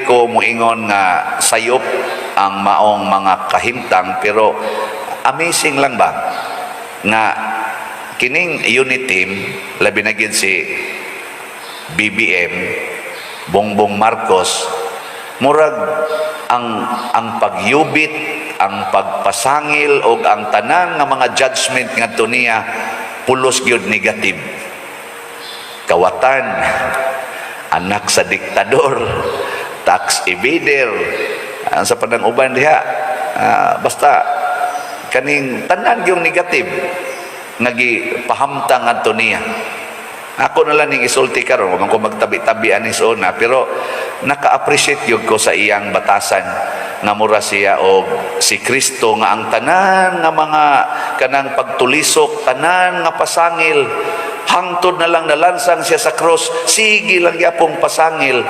Ko moingon nga sayop ang maong mga kahimtang, pero amazing lang ba nga kining unity team, labi na gyud si BBM, Bongbong Marcos, murag ang pagyubit, ang pagpasangil og ang tanan nga mga judgment ngadto niya pulos gyud negative. Kawatan, anak sa diktador, tax evader, ang sa panang uban diha, basta kaning tanan yung negative nga gipahamtang ngadto niya. Ako na lang ning isulti karon, man ko magtabi-tabi ani sa una, pero naka-appreciate gyud ko sa iyang batasan nga mura siya og si Kristo nga ang tanan nga mga kanang pagtulisok, tanan nga pasangil, hangtod na lang nalansang siya sa cross, sige lang gyapong pasangil,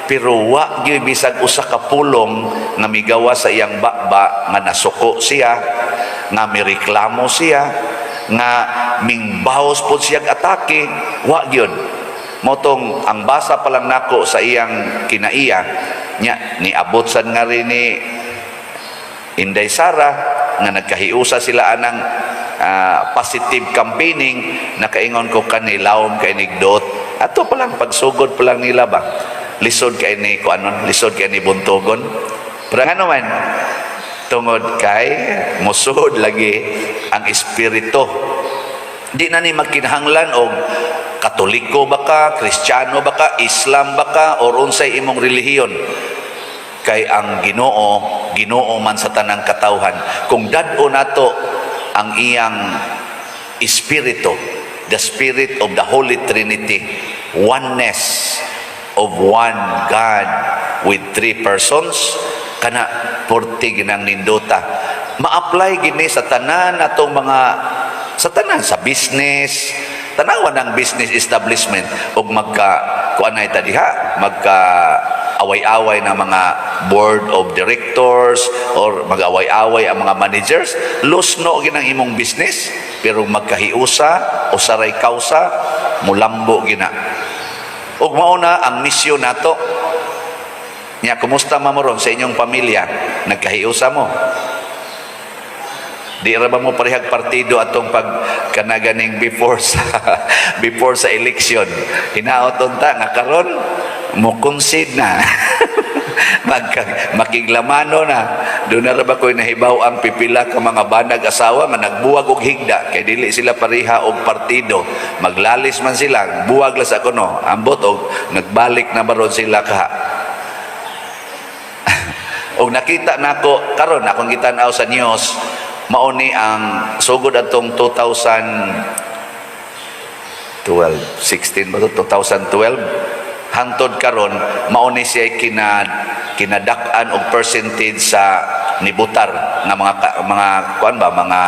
pero wa gyud bisag usa ka pulong nga migawa sa iyang baba nga nasuko siya, nga mireklamo siya, nga mingbaos pod siyag atake, wa gyud. Mao tong ang basa pa lang nako sa iyang kinaiya nya, niabot sad nga rin ni Inday Sara nga nagkahiusa sila anang positive campaigning, nakaingon ko kani lawom kay nigdot ato pa lang, pagsugod pa lang nila ba, lisod kay ni kuanon, lisod kay ni buntogon. Pero ano man, tungod kay musod lagi ang espiritu, di na ni magkinahanglan og Katoliko ba ka, Kristiyano ba ka, Islam ba ka, or unsay imong relihiyon, kay ang Ginoo, Ginoo man sa tanang katawhan. Kung dad-o nato ang iyang espiritu, the spirit of the Holy Trinity, oneness of one God with three persons, kana porte ginang nindota. Ma-apply gini sa tanan atong mga, sa tanan sa business. Tanawa ng business establishment ug magka kuan na ita diha, magka away-away na mga board of directors or mag-away-away ang mga managers, lusno ginang imong business. Pero magkahiusa, usaray kausa, mulambo gina. Ug mao na ang misyon nato nya. Kumusta man mo ron sa inyong pamilya? Nagkahiusa mo? Di ra ba mo parehag partido atong pag kanaganing before sa election? Hinaot unta nga karon mo concede na, magka, makiglamano na. Doon na ra ba ko'y nahibaw ang pipila ka mga banag asawa nga nagbuwag og higda kay dili sila pareha og partido. Maglalis man sila, buwag la sa kuno. Ambot og nagbalik na baron sila ka. Og nakita nako karon, akong gitan-aw sa news, mao ni ang sugod atong 2012, 16 ba to? 2012 hangtod karon, mao ni siya kinadak-an og percentage sa nibutar nga mga kuan ba, mga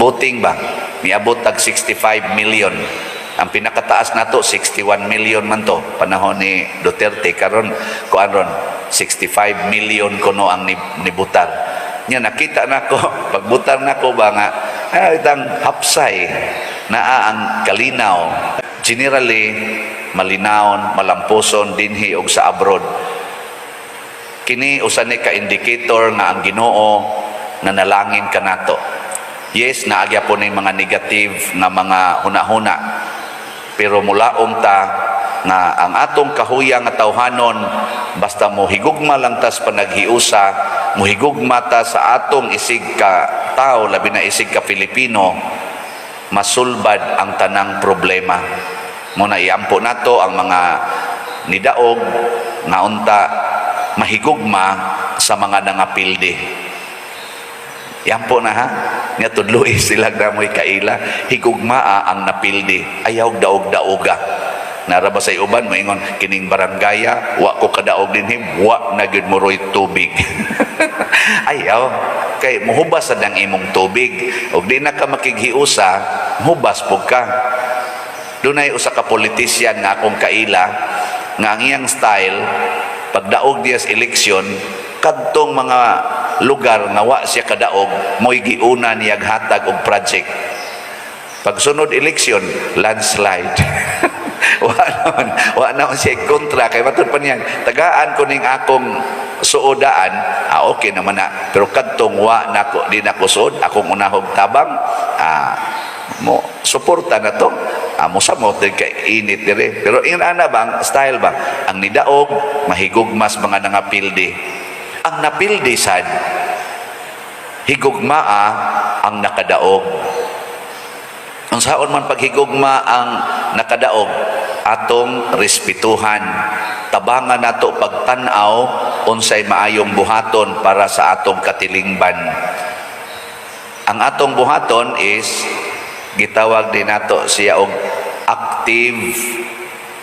voting ba, miabot tag 65 million. Ang pinakataas nato 61 million man to panahon ni Duterte. Karon kuan ron, 65 million kuno ang nibutar nya. Nakita nako pagbutar nako ba nga ay itang hapsay naa ang kalinaw, generally malinawon, malampuson dinhi og sa abroad. Kini usa ni ka indicator nga ang Ginoo nanalangin kanato. Yes, naagya po ning mga negative nga mga hunahuna, pero mulaom ta nga ang atong kahuya nga tawhanon, basta mo higugma lang tas panaghiusa, mohigugma ta sa atong isig ka tao, labi na isig ka Pilipino, masulbad ang tanang problema. Mo na iampo nato ang mga nidaog nga unta mahigugma sa mga nangapildi. Iampo na ha. Nga tudloi sila na mo'y kaila, higugmaa ang napildi, ayaw daog-daoga. Nara ba sa uban moingon, "Kining barangaya, wa ko kadaog dinhi, wa na gyud mo roy tubig." Ayaw, kay muhubas sa dang imong tubig ug di na ka makighiusa, hubas pug ka. Dunay usa ka politician nga akong kaila nga ang iyang style pagdaog diya sa eleksyon, kadtong mga lugar nga wa siya kadaog, mo'y giuna niyag hatag og project. Pagsunod eleksyon, landslide. Wa naman siya kontra kay matud pa niyang tagaan ko ning akong suodaan, ah, okay naman na. Pero kadtong wa nako, di nako suod akong unahog tabang, ah, mo suporta na to, ah, mo samot din kay init dire. Pero ingon ana bang style ba, ang nidaog mahigugmas mga nangapildi, ang napildi sad higugmaa ang nakadaog. Unsaon man paghigugma ang nakadaog? Atong respetuhan, tabangan nato pagtan-aw unsay maayong buhaton para sa atong katilingban. Ang atong buhaton is gitawag din nato siya og active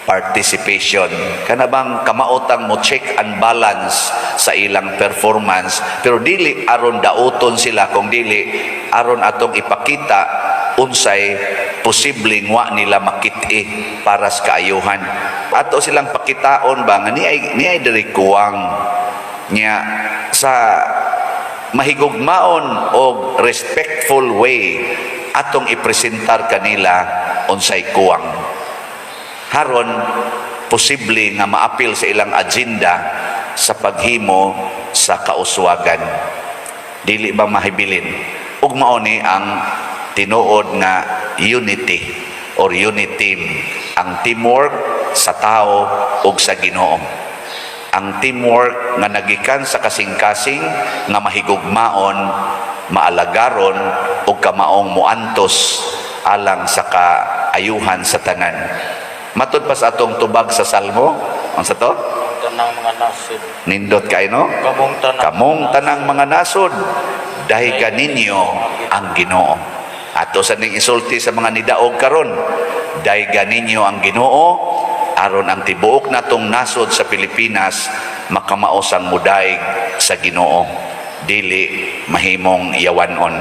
participation, kana bang kamaotang mo check and balance sa ilang performance, pero dili aron dauton sila, kung dili aron atong ipakita unsay posibleng wa nila makit-i para sa kaayuhan. Ato silang pakitaon ba nga ni ay diri kuwang nya, sa mahigugmaon og respectful way atong ipresentar kanila unsay kuwang, haron posible nga maapil sa ilang agenda sa paghimo sa kauswagan, dili ba mahibilin. Ug mao ni ang tinuod nga unity or unity team, ang teamwork sa tao ug sa Ginoo, ang teamwork nga nagikan sa kasing-kasing nga mahigugmaon, maalagaron ug kamaong muantos alang sa kaayuhan sa tanan. Matud pa sa atong tubag sa Salmo, unsa to? Tanang mga nasod. Nindot kay, no? Kamong tanang Kamong tanang mga nasod, dayga ninyo ang Ginoo. Ato sa ning isulti sa mga nidaog karon, dayga ninyo ang Ginoo aron ang tibuok natong nasod sa Pilipinas makamaosang mudaig sa Ginoo, dili mahimong yawanon.